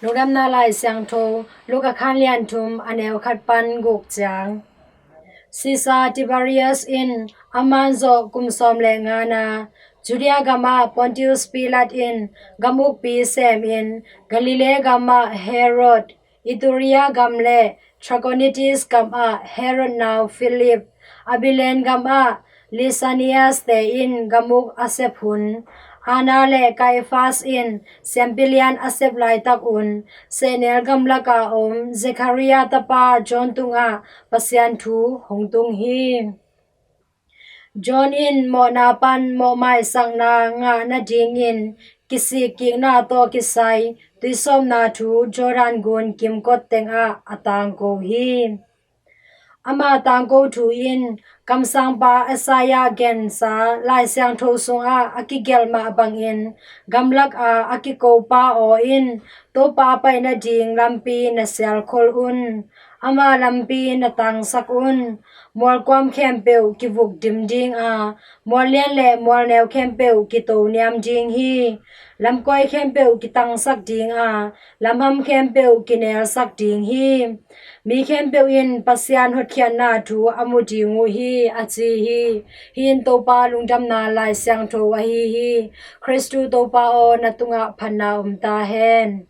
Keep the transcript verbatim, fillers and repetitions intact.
Lungdamna Lai Siangtho, Luka khanlian thum, a neu khat pan guk ciang. Sisa Tiberius in a man zawh kum sawm le ngana, Judea gamah Pontius Pilat in gam ukpi semin, Galilee gamah Herod, Iturea gam le Trachonitis gamah Herod nau Philip, Abilene gamah Lisanias te in gam uk a sep hun, Anna le Kaifas in siampi lian a sep laitak un, sehnel gamlaka om Zechariah tapa John tungah Pasian thu hong tung hi. John in mawhna pan mawhmaisakna ngah nadingin kisikkikna tawh kisai tuisawpna thu Jordan gun kimkot tengah a tangko hi. Ama tangko thu in kamsangpa Isaiah gensa Lai Siangtho sungah a kigelh mah bangin, gamlak a a kikopa aw in Topa pai nading lampi na sialkhol un. Ama lampi na tangsak un. Mualkuam khempeuh kivuk dim ding a, muallian le mualneu khempeuh kito niam ding hi. Lamkuai khempeuh kitangsak ding a, lamham khempeuh kinelsak ding hi. Mi khempeuh in Pasian hotkhiatna thu a mu ding uh hi, a ci hi. Hih in Topa lungdamna Lai Siangtho ahi hi. Khristu Topa aw, na tungah phatna om ta hen.